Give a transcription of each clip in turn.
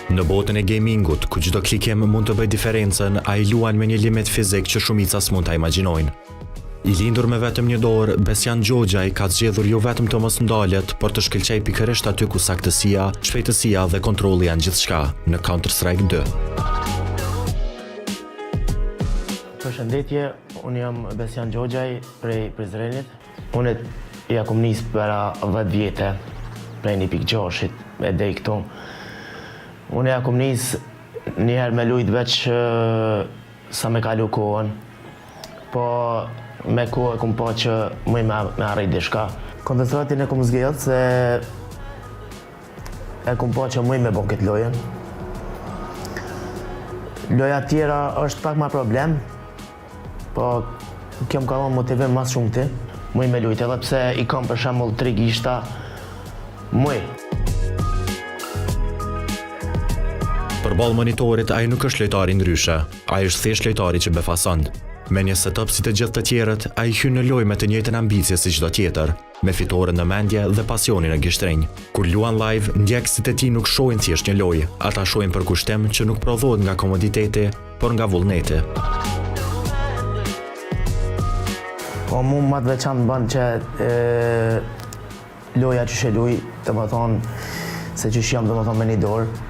Në botën e gamingut, ku çdo klikim mund të bëjë diferencën, ai luan me një limit fizik që shumica s'mund ta imagjinojnë. I lindur me vetëm një dorë, Besian Gjogjaj ka zgjedhur jo vetëm të mos ndalet, por të shkëlqejë pikërisht aty ku saktësia, shpejtësia dhe kontrolli janë gjithçka, në Counter-Strike 2. Përshëndetje, unë jam Besian Gjogjaj prej Prizrenit. Unë ja kom nis para 10 vjete, prej 1.6-it e dej këtu. Unë ja kom nis njëherë me lujt veç sa me kalu kohën, po me kohë e kom pa që muj me, me arrit diçka. Counter-Strike-in e kom zgjedh se e kom pa që muj me bo këtë lojën. Loja tjera është pak ma problem, po kjo më ka dhënë motivim mas shumti, muj me lujt, edhe pse i kam për shembull tri gishta, muj. Përballë monitorit, ai nuk është lojtari ndryshe. Ai është thjesht lojtari që befason. Me një setup si të gjithë të tjerët, ai hyn në lojë me të njëjtën ambicie si çdo tjetër, me fitoren në mendje dhe pasionin në gishtrinj. Kur luan live, ndjekësit e tij nuk shohin thjesht një lojë, ata shohin përkushtim që nuk prodhohet nga komoditeti, por nga vullneti. Po mu ma të veçantë bën që e, loja që e luj, do më thonë, se që jam, do më thonë, me një dorë.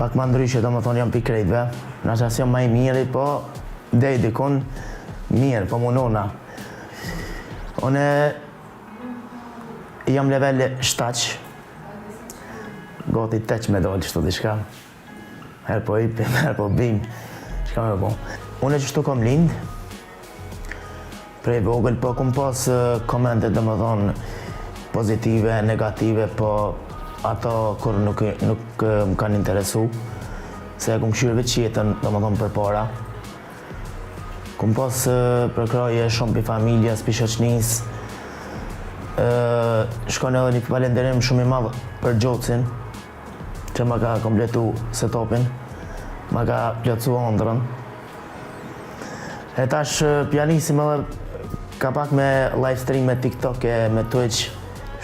Pak ma ndryshe, do më thonë, jam pi krejtve. Nashta s'jam ma i miri, po dej dikun, mirë, po munona. Une jam level 7, gati 8 me dalë, qështu diçka. Herë po ipim, herë po bim, çka me bo. Unë qështu kom lind, prej vogël, po kom pas komente, do më thonë, pozitive, negative, po ato kur nuk, nuk më kanë interesu, se e kom kqyrë veç jetën, do më thonë, përpara. Kom pas përkrahje shumë pi familjes, pi shoqnisë, shkon edhe një falenderim shumë i madh për Gjocin, që ma ka kompletu setupin, ma ka plotësu ëndrrën. E tash pja nisim edhe ka pak me live stream me TikTok e me Twitch,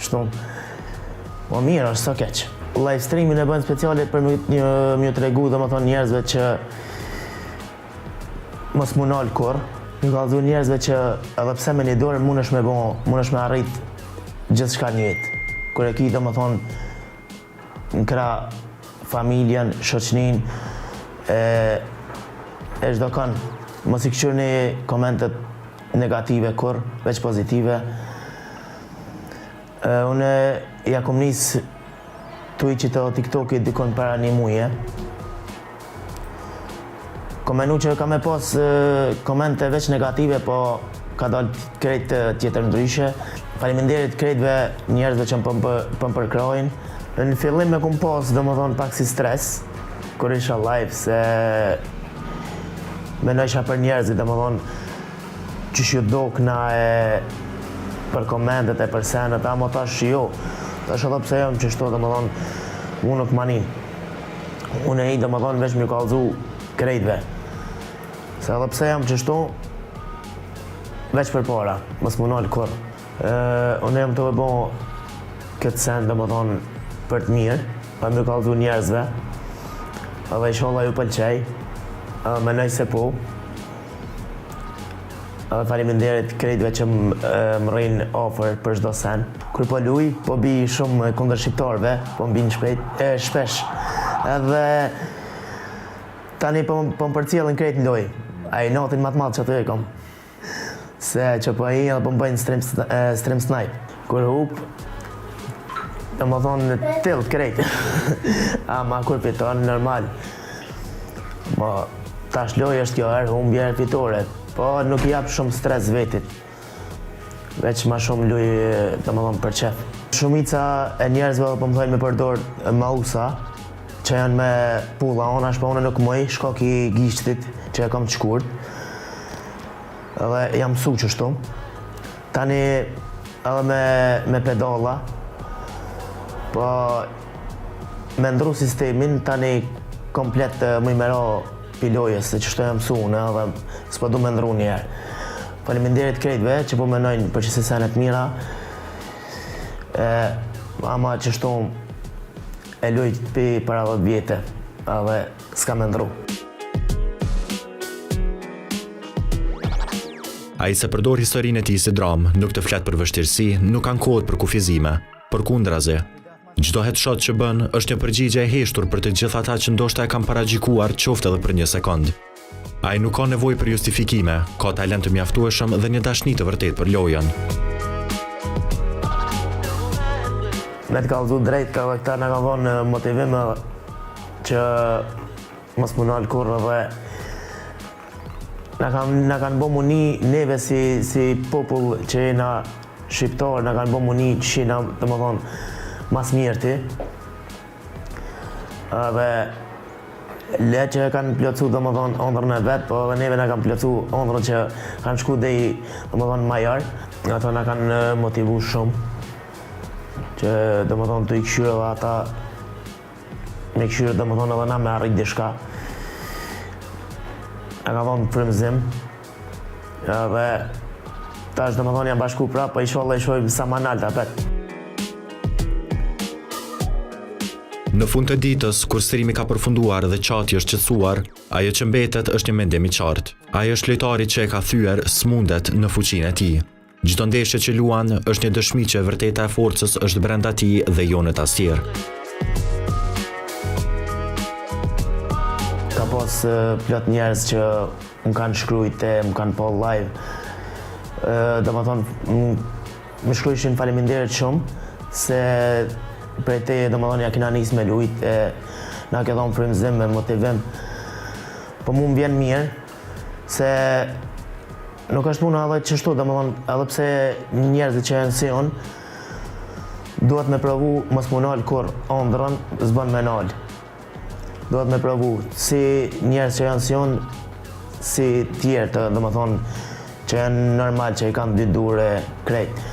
shtu. Po mirë, është s'o keq. Live streamin e bëjnë speciale për me një, me ju tregu, do më thonë njerëzve që mos mu nalë kurr. Më kallzu njerëzve që edhe pse me një dorë mundesh me bo, mundesh me arrit gjithçka në jetë. Kur e ki, do më thonë, në krah familjen, shoqnin, e, e çdo kon. Mos i këqyrni komentet negative kurr, veç pozitive. E, une ja kom nis Twitch-it edhe TikTok-it dikon para një muje. Kom menu që ka me pas komente veç negative, po ka dalë krejt tjetër ndryshe. Faleminderit krejtve njerëzve që më po më përkrahin. Në fillim e kom pas, do më thonë, pak si stres, kur isha live, se menojsha për njerëzit, do më thonë, qysh ju dokna e për komentet e për senet, ama tash jo. Tash edhe pse jam qështu, do më thonë, mu nuk ma nin. Unë e i do më thonë veç më kallzu krejtve. Se edhe pse jam qështu, veç përpara, mos mu nalë kurr. Unë jam tu e bo këtë sen, do më thonë, për të mirë, për me kallzu njerëzve, edhe inshallah ju pëlqej, edhe menoj se po. Edhe faleminderit krejtve që më rrinë afër për çdo sen. Kur po luj, po bi shumë kundër shqiptarëve, po më bin shpejt, e, shpesh. Edhe tani po, po më përcjellin krejt në lojë. Ai inatin më të madh që aty e kam. Se që po i edhe po më bëjnë stream, stream snipe. Kur hup, do më thonë tilt krejt. Ama kur fiton, normal. Po, tash lojë është kjo, herë humbje, herë fitore. Po, nuk i jap shumë stres vetit. Veç ma shumë luj, do më thonë, për qef. Shumica e njerëzve edhe po më thojnë me përdor mouse që janë me pulla anash, po unë nuk muj, shkak i gishtit që e kam të shkurt. Edhe jam mësu qështu. Tani edhe me, me pedala, po me ndru sistemin, tani komplet muj me ra pi lojës, se qështu jam mësu unë edhe s'po du me ndru njëherë. Faleminderit krejtve që po menojnë për qësi senet mira, e, ama qështu. e luj pi para 10 vjete, edhe s'kam me ndrru. Ai s'e përdor historinë e tij si dramë, nuk të flet për vështirësi, nuk ankohet për kufizime. Përkundrazi, çdo headshot që bën është një përgjigje e heshtur për të gjithë ata që ndoshta e kanë paragjykuar qoftë edhe për një sekondë. Ai nuk ka nevojë për justifikime, ka talent të mjaftueshëm dhe një dashni të vërtetë për lojën. Me të kallzu drejt, edhe këta na kanë dhonë motivim që mos m'u nalë kurrë dhe na kanë na kanë bo m'u ni neve si si popull që jena shqiptar, na kanë bo m'u ni që jena, domethonë, ma s'mirti. Edhe le që e kanë plotësu domethonë ëndrrën e vet, po edhe neve na kanë plotësu ëndrrën që kanë shku deri domethonë major. Ato na kanë motivu shumë që domethonë tu i kqyrë edhe ata me kqyrë domethonë edhe na me arrit diçka. Na ka dhonë frymëzim. Edhe tash domethonë jam bashku prapë, po inshallah i shohim sa ma nalt apet. Në fund të ditës, kur streami ka përfunduar dhe chati është qetësuar, ajo që mbetet është një mendim i qartë. Ai është lojtari që e ka thyer s'mundet në fuqinë e tij. Çdo ndeshje që luan është një dëshmi që e vërteta e forcës është brenda tij dhe jo në tastierë. Ka pas plot njerëz që më kanë shkrujt e më kanë pa live. Domethonë, më shkrujshin faleminderit shumë, se prej teje domethonë ja kena nis me lujt e na ke dhonë frymëzim e motivim. Po mu më vjen mirë, se Nuk është puna edhe qështu, domethonë, edhe pse njerëzit që janë si unë, duhet me provu mos m'u nalë kurrë ëndrrën, s'bën me nalë. Duhet me provu, si njerëz që janë si unë, si tjerë të, domethonë, që janë normal, që i kanë dy dure krejt.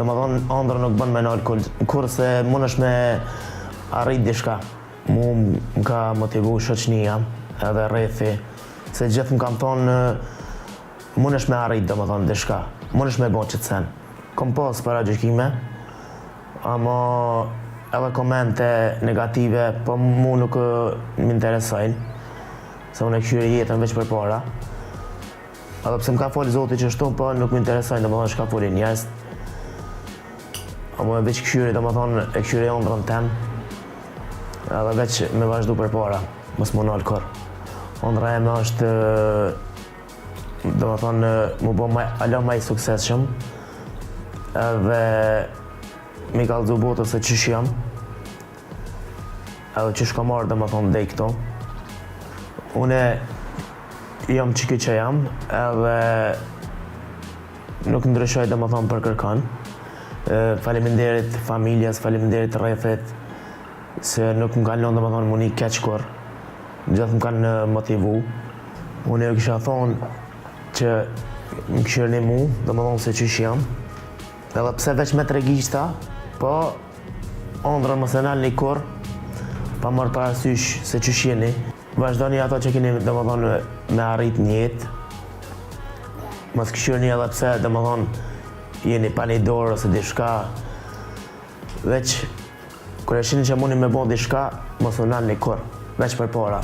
Domethonë, ëndrrën nuk bën me nalë kurrë, kurrë se mundesh me arrit diçka. Mu më ka motivu shoqnia edhe rrethi, se gjithë më kanë thonë mundesh me arrit domethonë diçka, mundesh me bo qët sen. Kom pas paragjykime, ama edhe komente negative, po mu nuk më interesojnë, se unë e kqyri jetën veç përpara. Edhe pse më ka folë Zoti qështu, po nuk më interesojnë, domethonë çka folin njerëz. Ama veç kqyri, domethonë, e kqyri ëndrrën tem, edhe veç me vazhdu përpara, mos m'u nalë kurrë. Ëndrra eme është, domethonë, m'u bo ma, hala ma i suksesshëm, edhe me i kallzu botës se qysh jam, edhe qysh kam ardhë, domethonë, deri këtu. Une jam qiky që jam, edhe Nuk ndryshoj domethonë për kërkon. Faleminderit familjes, faleminderit rrethit, se nuk më kanë lënë domethonë m'u ni keq kurrë. Gjithë më kanë motivu. Unë ju kisha thonë që më kqyrni mu, domethonë se qysh jam. Edhe pse veç me tre gishta, po ëndrrën mos e nalni kurrë, pa marrë parasysh se qysh jeni. Vazhdoni ato që keni domethonë me arrit në jetë. Mos kqyrni edhe pse domethonë jeni pa një dorë ose diçka. Veç kur e shihni që muni me bo diçka, mos u nalni kurrë, veç përpara.